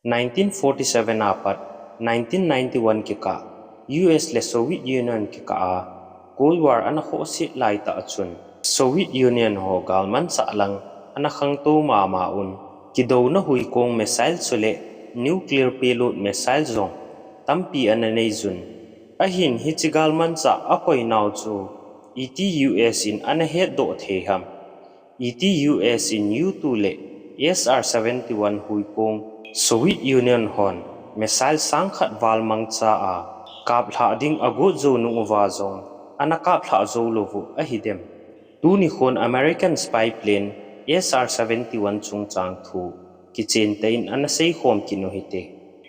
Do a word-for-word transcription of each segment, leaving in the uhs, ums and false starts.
Nineteen forty seven apat nineteen ninety one kikah U S le Soviet Union kikah a Cold War ana khohset laitah a chun Soviet Union ho galmanchah lang ana khangtou mama un, kidouna huikong missile chule nuclear payload missile jong tampi ana neiyun. Ahin hiche galmanchah akoinau chu iti U S in ana hetdoh thei ham? Iti U S in U two le S R seventy one huikong Soviet Union hon missile sangkhat val mangcha a kaplhah ding agot jou nung uva jong ana kaplhah jou lou u ahidem? Tuni khon American spy plane S R seventy one chungchang thu kichentah in ana seikhom kit u hite.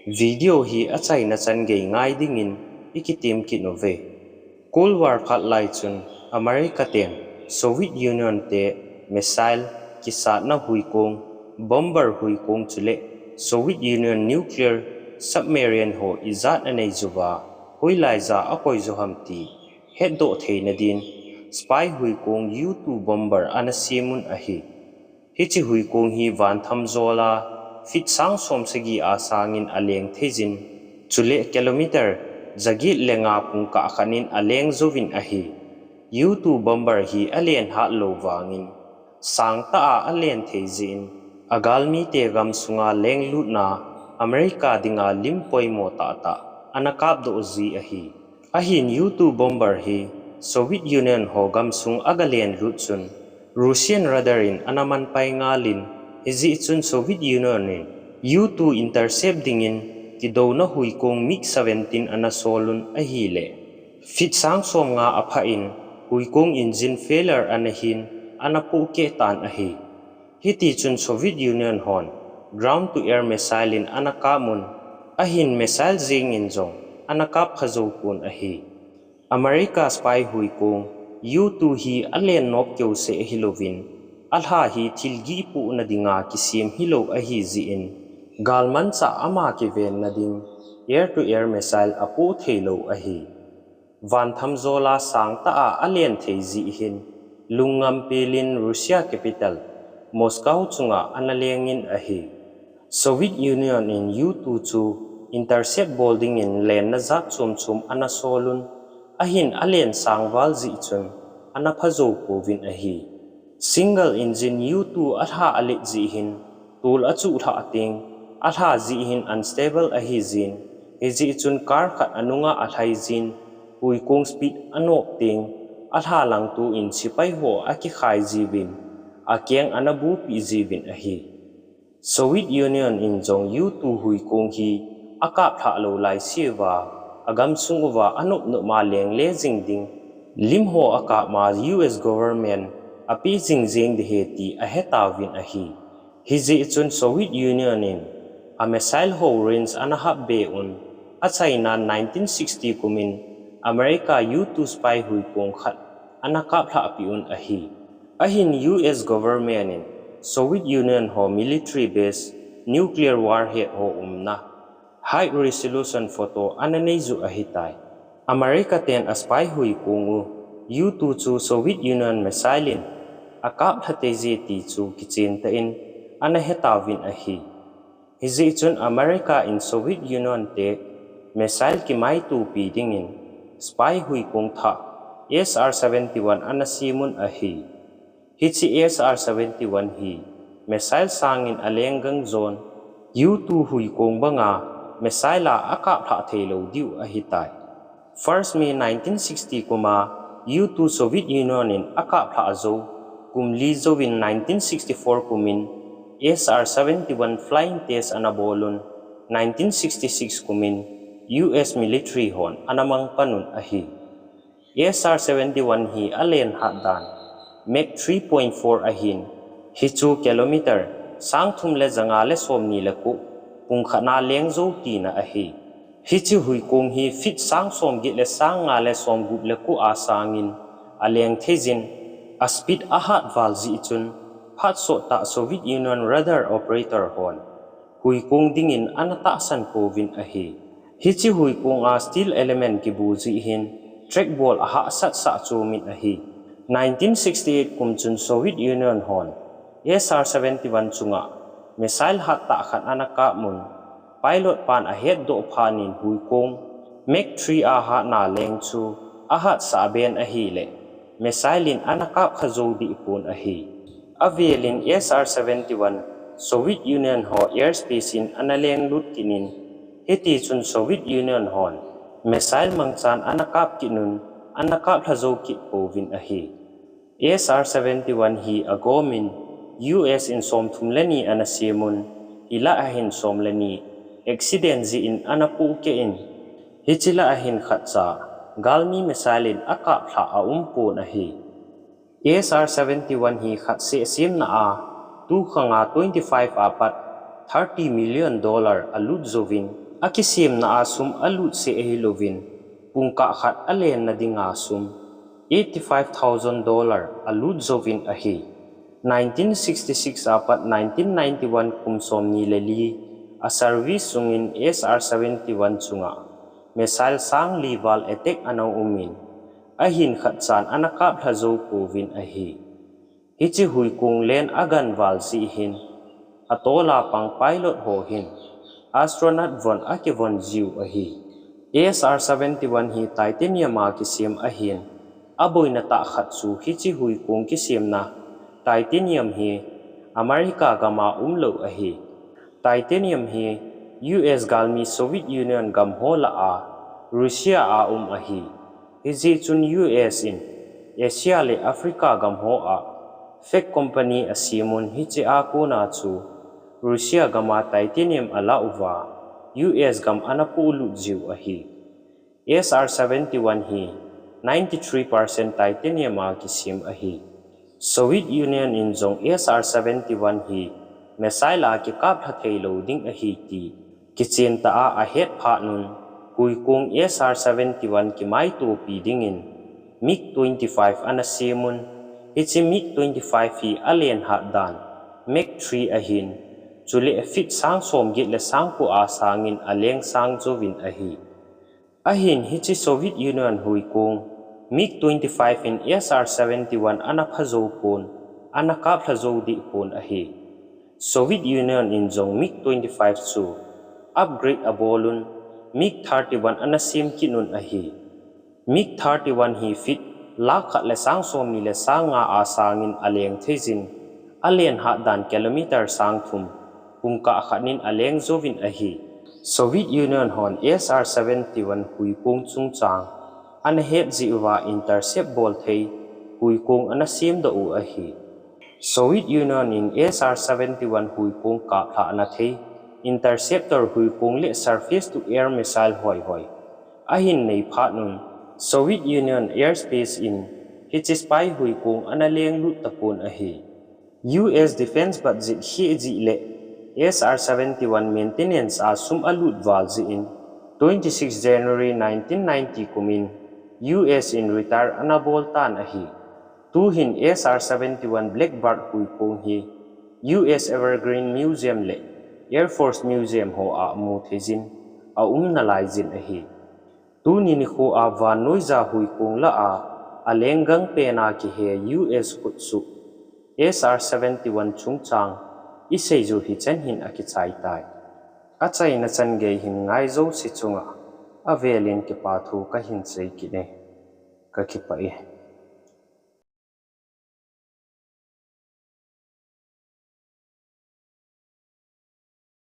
Video hi achaina chan gei ngai dingin ikitem kit uve. Cold War phat lai chun America ten Soviet Union te missile kisatna huikong, bomber huikong chule Soviet Union nuclear submarine ho ijat aneiyuva, hoilai ja akoi jou ham ti hetdoh theina din spy huikong U two bomber ana semun ahi. Hiche huikong hi vantham jol a feet sang som sagi a sangin aleng theiyun, chule kilometer jaget le nga pungkah khat in aleng jouvin ahi. U two bomber hi alen hat lou vangin sangtah a alen thei jeh in agalmite gamsunga lenglutna America dinga lim poimo tahtah ana kapdoh ji ahi. Ahin U two bomber hi Soviet Union ho gamsung aga lenlut chun Russian radar in ana manpai ngalin, hijeh chun Soviet Union in U two intercept dingin kidouna huikong MiG seventeen ana solun ahile feet sang som nga aphah in huikong engine failure ana hin ana pohkeh tan ahi. Hitichun Soviet Union hon ground to air missile in ana kapmun, ahin missile jengin jong ana kap phajou pon ahi. America spy huikong U two hi alen nop keuseh ahilouvin, alha hi thil gihpohna dinga kisem hilou ahijeh in, galmanchah ama kivenna ding air to air missile apoh theilou ahi. Vantham jol a sangtah a alen thei jeh hin, lungngam pelin Russia capital Moscow chunga ana lengin ahi. Soviet Union in U two chu intercept bol dingin lenna jat chom chom ana solun, ahin alen sang val jeh chun ana phajou pouvin ahi. Single engine U two alha alet jeh hin, tol achuh lhah teng, alha jeh hin unstable ahijin, hijeh chun car khat anunga alhai jin, huikong speed anop teng, alha langto in sepai ho akikhai jiuvin, akeng ana bupeh jiuvin ahi. Soviet Union in jong U two huikong hi akaplhah lou laiseuva, agamsung uva anop nop ma lengle jing ding lim ho akap ma U S government apeh jing jeng ding ahi ti ahetauvin ahi. Hijeh chun Soviet Union in a missile ho range ana hapbe un, achaina nineteen sixty kumin America U two spy huikong khat ana kaplhah peh un ahi. Ahin U S government in Soviet Union ho military base, nuclear warhead ho umna high resolution photo ana neiju ahitai. America ten a spy huikong u U two chu Soviet Union missile in akaplhah teije ti chu kichentah in ana hetauvin ahi. Hijeh chun America in Soviet Union te missile kimaitopi dingin spy huikong thah S R seventy one ana semun ahi. Hiche S R seventy one hi missile sangin alenggang jon, U two huikong banga missile a akaplhah theilou diu ahitai. First May nineteen sixty kuma U two Soviet Union in akaplhah jou, kum li jouvin nineteen sixty four kumin S R seventy one flying test ana bolun, nineteen sixty six kumin U S military hon ana mangpanun ahi. S R seventy one hi alen hat dan Mach three point four ahin, hichu kilometer sang thum le janga le somni le ko, pung khat na leng jou tina ahi. Hiche huikong hi feet sang somget le sang nga le somgup le ko a sangin aleng theijin, a speed ahat val jeh chun, phat sottah Soviet Union radar operator hon huikong dingin ana tahsan pouvin ahi. Hiche huikong a steel element kibu jeh hin trackball ahahsat sah chomin ahi. Nineteen sixty eight kum chun Soviet Union hon S R seventy one chunga missile hattah khat ana kapmun, Pilot pan ahetdoh phat in huikong Mach three a hatna leng chu ahatsah ben ahileh, missile in ana kap kha jou dih pon ahi. Avel in S R seventy-one Soviet Union ho airspace in ana lenglut kit in, hiti chun Soviet Union hon missile mangchan ana kap kit un, ana kap lha jou kit pouvin ahi. S R seventy-one hi agom in U S in somthum le ni ana sem un, hilah a hin som le ni accident jeh in ana pohkeh in, hiche lah a hin khatcha galmi missile in akap lha a um pon ahi. S R seventy-one hi khatseh semna a tukhang a twenty-five a pat thirty million dollar alut jouvin, akisemna a sum alut seh ahilouvin, pungkah khat alenna dinga sum eighty-five thousand dollar alut jouvin ahi. Nineteen sixty-six a pat nineteen ninety-one kum somni le li a service sungin S R seventy-one chunga missile sang li val attack ana um in, ahin khatchan ana kap lha jou pouvin ahi. Hiche huikong len agan val jeh hin, atol a pang pilot ho hin astronaut von akivon jiu ahi. S R seventy-one hi titanium a kisem ahin, aboina tah khat chu hiche huikong kisemna titanium hi America gam a umlou ahi. Titanium hi U S galmi Soviet Union gam ho lah a Russia a um ahi. Hijeh chun U S in Asia le Africa gam ho a fake company asem un, hiche a kona chu Russia gam a titanium ala uva U S gam ana polut jiu ahi. S R seventy-one hi ninety-three percent titanium a kisem ahi. Soviet Union in jong S R seventy-one hi missile a kikap lha theilou ding ahi ti kichen tah a ahet phat un, huikong S R seventy-one kimaitopi dingin MiG twenty-five ana sem un, hiche MiG twenty-five hi alen hat dan Mach three ahin, chule feet sang somget le sang ko a sangin aleng sang jouvin ahi. Ahin hiche Soviet Union huikong MiG twenty-five in S R seventy-one ana pha jou pon, ana kap lha jou dih pon ahi. Soviet Union in jong MiG twenty-five chu upgrade abol un, MiG thirty-one ana sem kit un ahi. MiG thirty-one hi feet lakh khat le sang somni le sang nga a sangin aleng thei jin, alen hat dan kilometer sang thum pungkah khat in aleng jouvin ahi. Soviet Union hon S R seventy-one huikong chungchang ana het jeh uva intercept bol thei huikong ana semdoh u ahi. Soviet Union in S R seventy-one huikong kap lhahna thei interceptor huikong le surface to air missile hoihoi ahin nei phat un, Soviet Union airspace in hiche spy huikong ana lenglut tapon ahi. U S defense budget hijeh le S R seventy-one maintenance a sum alut val jeh in, twenty-six January nineteen ninety kum in U S in retire ana bol tan ahi. Tuhin S R seventy-one Blackbird huikong hi U S Evergreen Museum le Air Force Museum ho a mu thei jin, aum nalai jin ahi. Tuni nikho a vannoija huikong lah a, alenggam pen a kihe U S khutsuh S R seventy-one chungchang isei u hichan hin akichai tai. Achaina chan gei hin ngai jouse chunga avel in kipa thu kahin sei kit e. Kakipah e.